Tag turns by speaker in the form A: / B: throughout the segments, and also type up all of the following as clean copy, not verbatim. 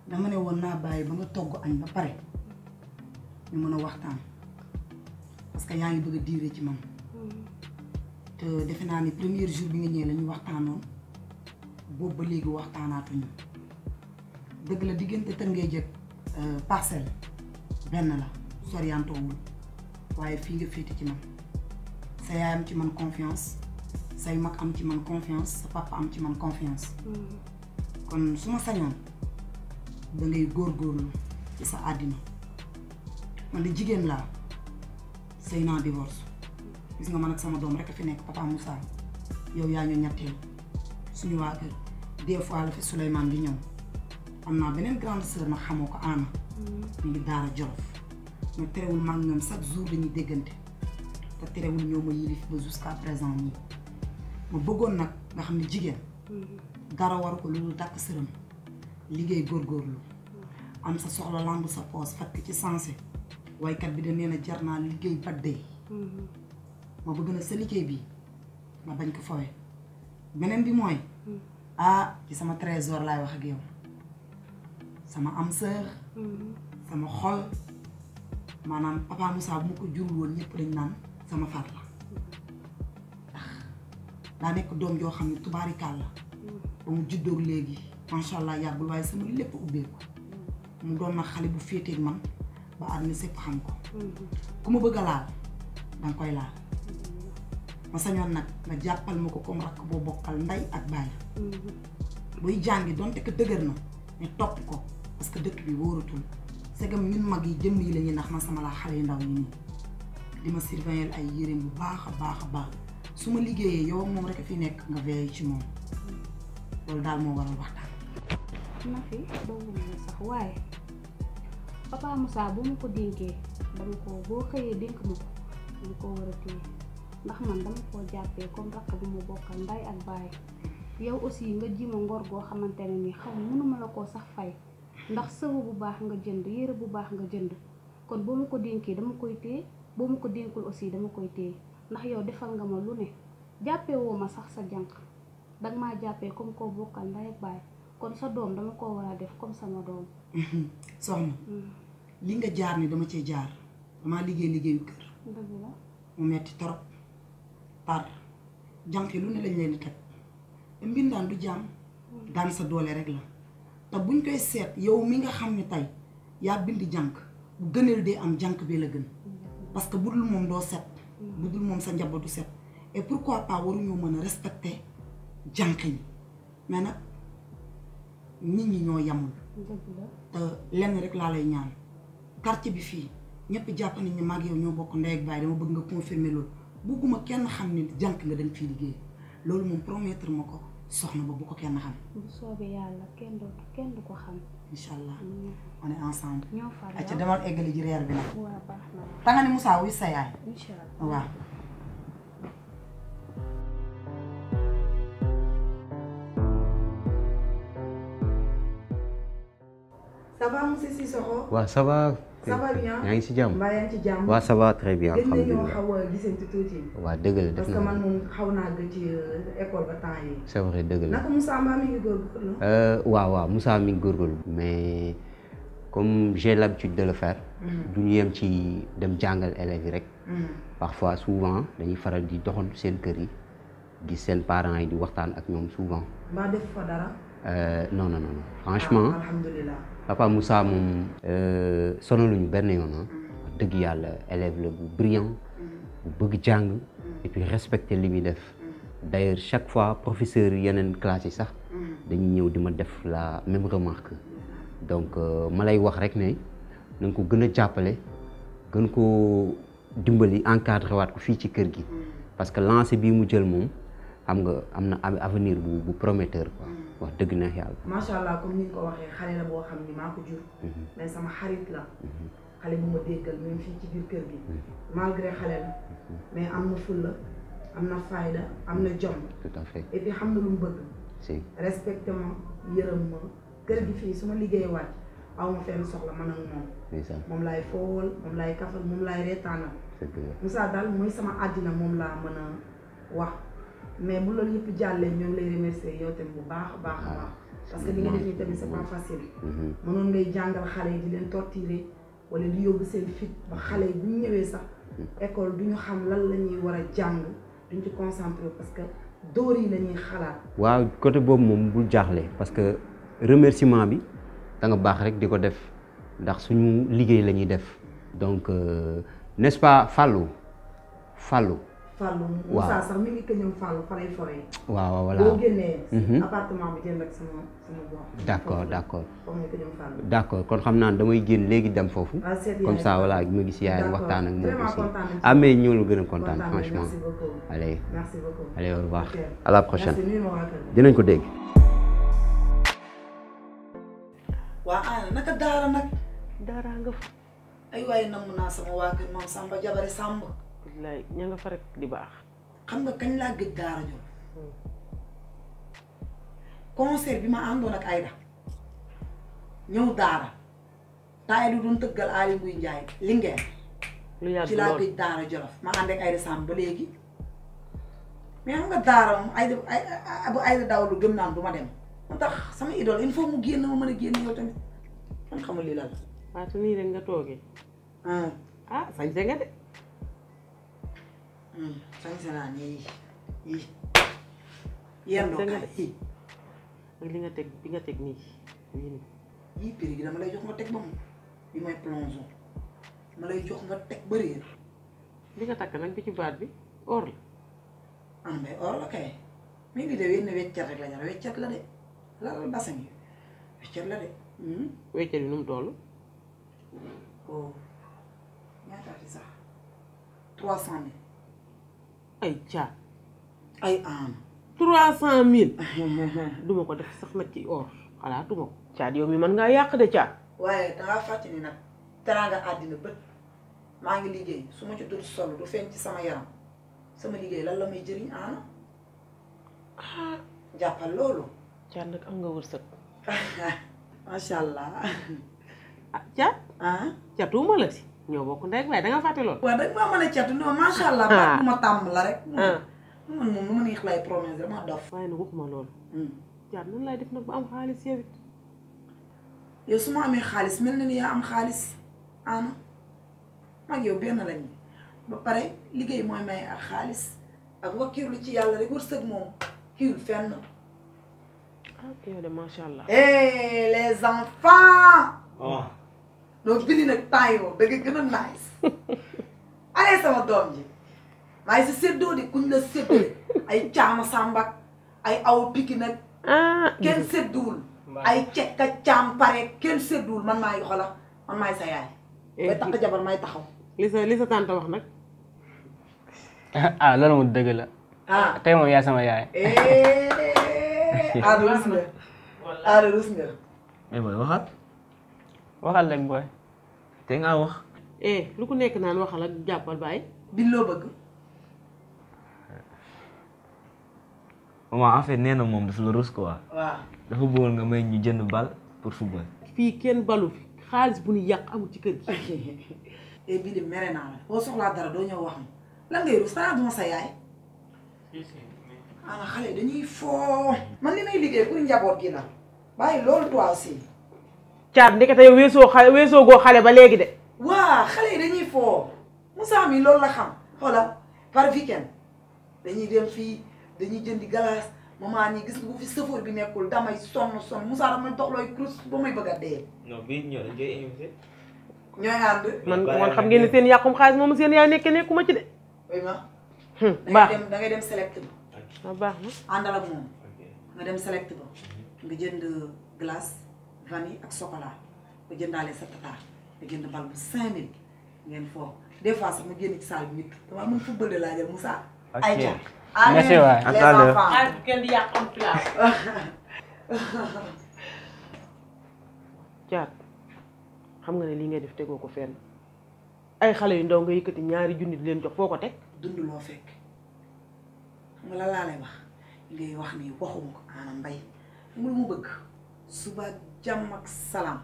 A: dama ne woon naa bàyyi ba nga togg añ ba pare ñu mën a waxtaan parce que yaa ngi bëgg a diire ci man te defe naa ni premier jour bi nga ñëwee la ñu waxtaanoon boobu ba léegi waxtaanaatuñu dëgg la diggante Tëngéej ak Parcelles benn la soriantoowul waaye fii nga féete ci man sa yaay am ci man confiance say mag am ci man confiance sa papa am ci man confiance kon su ma sañoon da ngay góorgóorlu ci sa àddina man de jigéen laa sëy naa divorce gis nga man ak sama doom rek a fi nekk papa Moussa yow yaa ñu ñetteel suñu waa kër des fois la fi Souleymane di ñëw am naa beneen grande sœur nag xamoo ko Anna ñu ngi daara Jolof mais terewul maa ngi ñoom chaque jour dañuy déggante te terewul ñoo ma yilif ba jusqu'à présent nii ma bëggoon nag nga xam ne jigéen dara waru ko loolu dàkk sëram liggéey góorgóorlu am sa soxla lamb sa poos fakk ci sensé waykat bi da nee na jar naa liggéey ba dee ma bëgg na sa liggéey bi nga bañ ko fawee beneen bi mooy ci sama trésor laay wax ak yow sama am sœur sama xol maanaam papa Moussa bu ma ko jurul woon ñëpp dañ naan sama far la ndax daa nekk doom joo xam ne tubaarikaal la ba mu juddoog léegi macha allah yàggul waaye sama lépp ubbeeku mu doon nag xale bu féeteeg man ba àdduna sépp xam ko ku ma bëgg a laal danga koy laal ma sañoon nag nga jàppal ma ko comme rakk boo bokkal ndey ak baay buy jàngi donte ko dëgër na ne topp ko parce que dëkk bi wóoratul segam ñun mag yi jëmm yi la ñuy ndax man sama laa xale yu ndaw yi nii di ma surveiller ay yéreem bu baax a baax a baax su ma liggéeyee yow moom rek a fi nekk nga veillé ci moom loolu daal moo waral waxtaan.
B: na fi doomu na sax waaye papa Moussa bu ma ko dénkee dama ko boo xëyee dénk ma ko dama ko war a téye ndax man dama koo jàppee comme rakk bu mu bokkal nday ak baay yow aussi nga ji ma ngor goo xamante ne ni xaw mënuma la koo sax fay ndax sëwu bu baax nga jënd yére bu baax nga jënd kon boo ma ko dénkee dama koy téye boo ma ko dénkul aussi dama koy téye ndax yow defal nga ma lu ne jàppee woo ma sax sa jànq danga maa jàppee comme koo bokkal nday ak baay kon sa doom dama koo war a def comme sama doom.
A: soxna li nga jaar ni dama cee jaar damaa liggéeyu kër.
B: dëgg la
A: mu metti torop par jànq yi lu ne lañ leen di teg te mbindaan du jaam daan sa doole rek la te buñ koy seet yow mi nga xam ne tey yaa bind jànq bu gëneel dee am jànq bi la gën parce que bu dul moom doo set bu dul moom sa njaboot du set et pourquoi pas waruñoo mën a respecter jànq yi mais nag nit ñi ñoo yamul te lenn rek laa lay ñaan quartier bi fii ñëpp jàpp nañ ne maag yow ñoo bokk ndey ak baay dama bëgg nga confirmer loolu bugguma kenn xam ne jànq nga dañ fii liggéey loolu moom promettre ma ko soxna ba bu ko kenn xam.
B: bu soobee yàlla kenn du ko xam.
A: incha allah on est ensemble.
B: ñoo far
A: ayca demal eggali ji reer bi nag.
B: waaw baax na.
A: tanga ni Moussa wuy sa yaay.
B: incha allah
A: waaw. ça va monsieur Cissokho.
C: waaw ça va.
A: ça va bien
C: yaa ngi si jàmm.
A: mbaa yaa ngi ci jàmm.
C: waaw ça va très bien.
A: gën nañoo
C: alhamdulilah
A: xaw a gisante tuuti.
C: waaw dëgg la def
A: parce que man moom xaw naa gëj ci école ba temps yi.
C: c'est vrai dëgg la.
A: naka Moussa mbaa mi ngi góorgóorlu.
C: waaw Moussa mi ngi góorgóorlu. mais comme j'ai l'habitude de le faire. du ñu yem ci dem jàngal élèves yi rek. parfois souvent dañuy faral di doxantu seen kër yi gis seen parents yi di waxtaan ak ñoom souvent.
A: mbaa def fa dara.
C: non franchement.
A: alhamdulilah.
C: papa Moussa moom sonaluñu benn yoon wax dëgg yàlla élève la bu brillant bu bëgg jàng et puis respecter li muy def d'ailleurs chaque fois professeur yeneen classe yi sax dañuy ñëw di ma def la même remarque donc ma lay wax rek ne na nga ko gën a jàppale gën ko dimbali encadré waat ko fii ci kër gi parce que lancé bii mu jël moom xam nga am na avenir bu prometteur quoi wax dëgg neex yàlla.
A: macha allah comme ni nga ko waxee xale la boo xam ni maa ko jur. mais sama xarit la. xale bu ma déggal même fii ci biir kër gi. malgré xale la. mais am na fulla am na fayda am na jom.
C: tout à fait
A: et puis xam na lu mu bëgg.
C: si
A: respecté ma yërëm ma kër gi fii su ma liggéey wàcc aw ma fenn soxla man ak moom. moom laay foowal moom laay kafal moom laay reetaanal. Moussa daal mooy sama àddina moom laa mën a wax. mais bu loolu yëpp jàllee ñoo ngi lay remercier yow tamit bu baax a baax a baax parce que li nga def nii tamit c'est pas facile. mënoon ngay jàngal xale yi di leen torturer wala di yóbbu seen fit ba xale yi bu ñu ñëwee sax école du ñu xam lan la ñuy war a jàng duñ ci concentrer parce que dóor yi la ñuy xalaat.
C: waaw côté boobu moom bul jaaxle parce que remerciement bi da nga baax rek di ko def ndax suñu liggéey la ñuy def donc n'est-ce pas Fallou.
A: Fallou Moussa sax mi ngi ko ñoom Fallou fa lay foree.
C: waaw voilà
A: boo génnee. appartement bi jënd ak sama bopp.
C: d'accord
A: comme ni ko ñoom Fallou.
C: d'accord kon xam naa damay génn léegi dem foofu. comme ça voilà ma gis yaayam waxtaan ak moom aussi. mais ñoo la gën a kontaan franchement.
A: merci beaucoup.
C: allez
A: merci beaucoup.
C: allez au revoir à la prochaine.
A: merci nuyu ma waa kër.
C: dinañ ko dégg.
A: waa Anna naka daara nag.
D: daara nga fa.
A: ay waaye namm naa sama waa kër maam Samba Jabare Samba.
D: wallaay ña nga fa rek di baax.
A: xam nga kañ laa gëj daara jot. concert bi ma àndoon ak Aïda ñëw daara taay du doon tëggal Aly Ngouille Ndiaye Linguère.
D: lu yàgg
A: ci laa
D: lool
A: gëj daara Jolof ma ànd ak Aïda Samb ba léegi mais xam nga daara moom bu Aïda dawlu gëm naan du ma dem moo tax sama idole il faut mu génn ma mën a génn yow tamit man xamul lii la la.
D: waaw te nii rek nga toogee. sañse nga de.
A: sañse naa nii yii yendoo kaay yii.
D: ak li nga teg bi nga teg nii
A: yii prix gi dama lay jox nga teg ba mu bi mooy plongeon dama lay jox nga teg ba réer.
D: li nga takk nag bi ci baat bi or la.
A: mais or la kay mais lii de wenn weccet rek la ñu weccet la de lal bassin yi weccet la de.
D: weccet bi nu mu toll.
A: oh ñaataati sax 300 000.
D: ay caat.
A: ay am.
D: 300 000. duma ko def sax nag ci or xalaatuma ko. caat yow mi mën ngaa yàq de caat.
A: waaye dangaa fàtte ni nag teraanga àddina bët maa ngi liggéey su ma ci dul sol du feeñ ci sama yaram sama liggéey lan la may jëriñ Anna jàppal loolu.
D: caat nag am nga wërsëg.
A: macha allah.
D: caat. catuma la si. ñoo bokk ndey ak baay da nga fàtte lool.
A: waaw da nga maa mën a catu non macha allah. ba ma tàmm la rek. man moom nu ma neex lay promesse dama dof.
D: waaye nag waxuma loolu. caat nan lay def nag ba am xaalis yow it.
A: yow su ma amee xaalis mel na ni yaa am xaalis Anna mag yow benn lañu ba pare liggéey mooy may ak xaalis ak wakkiirlu ci yàlla rek wërsëg moom kiiwul fenn.
D: ok yow de macha allah.
A: les enfants. donc bili nag temps yoo da nga gën a nice. allez sama doom ji maa ngi si séddoo di kuñ la séddale ay caama sàmbak ay aw piki nag. kenn sédduwul. ay cekka caam pare kenn sédduwul man maa ngi xola man maay sa yaay. bay takk jabar may taxaw.
D: li sa tante wax nag.
E: loolu moom dëgg la. tey moom yaa sama yaay.
A: aada rus nga. aada rus nga.
F: mais booy waxal.
E: waxal rek booy.
F: te nga wax.
D: lu ko nekk naan waxal ak jàppal bàyyi.
A: bi loo bëgg.
F: maman en fait nee na moom dafa la rus quoi.
A: waaw.
F: dafa bëggoon nga may ñu jënd bal pour football.
D: fii kenn balu fi xaalis bu ñu yàq amul ci kër gi.
A: bii de mere naa la boo soxlaa dara doo ñëw wax ma lan ngay rus xanaa duma sa yaay. ana xale dañuy foo. man li may liggéey pour njaboot gi la bàyyi loolu toi aussi.
D: caat ndekete yow weesoo goo xale ba léegi de.
A: waa xale yi dañuy foo Moussa mi loolu la xam xoola par weekend dañuy dem fii dañuy jëndi glace maman ñi gis nga bu fi sëfoor bi nekkul damay sonn Moussa damay dox looy cruz ba may bëgg a dee.
F: non bii ñëw dañ koy invité.
A: ñooy ànd.
D: man xam ngeen ne seen yàqum xaalis moom seen yaay nekkuma ci de.
A: oui ma.
D: baax
A: da ngay dem select ba.
D: baax na.
A: àndal ak moom nga dem select ba nga jënd glace vanille ak chocolat nga jëndaale sa tata nga jënd bal bu 5000 ngeen foofu des fois sax ma génn ci salle bi nit damaa mën football de laa jël Moussa. ay ca
E: merci waay.
A: les enfants
D: xaalis bu kenn di yàq am place. caat xam nga ne lii ngay def tegoo ko fenn ay xale yu ndaw nga yëkkati ñaari junni di leen jox foo ko teg.
A: dund loo fekk xam nga la laa lay wax ngay wax ni waxuma ko Anna Mbaye xam nga lu mu bëgg suba jàmm ak salaam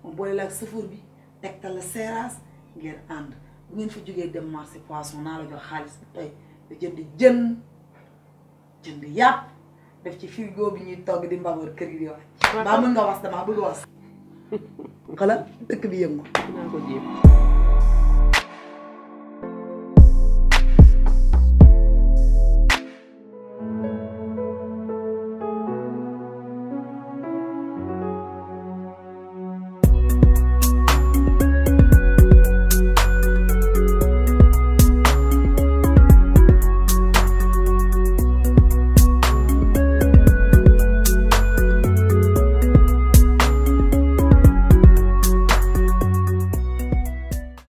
A: moom boole la ak sëfoor bi tegtal la seeraas ngeen ànd bu ngeen fa jógee dem marché poisson naa la jox xaalis bi tey nga jënd jën jënd yàpp def ci frigo bi ñuy togg di mbaboor kër gi di wax mbaa mën nga was damaa bëgg was xala dëkk bi yëngu
D: dinaa ko jéem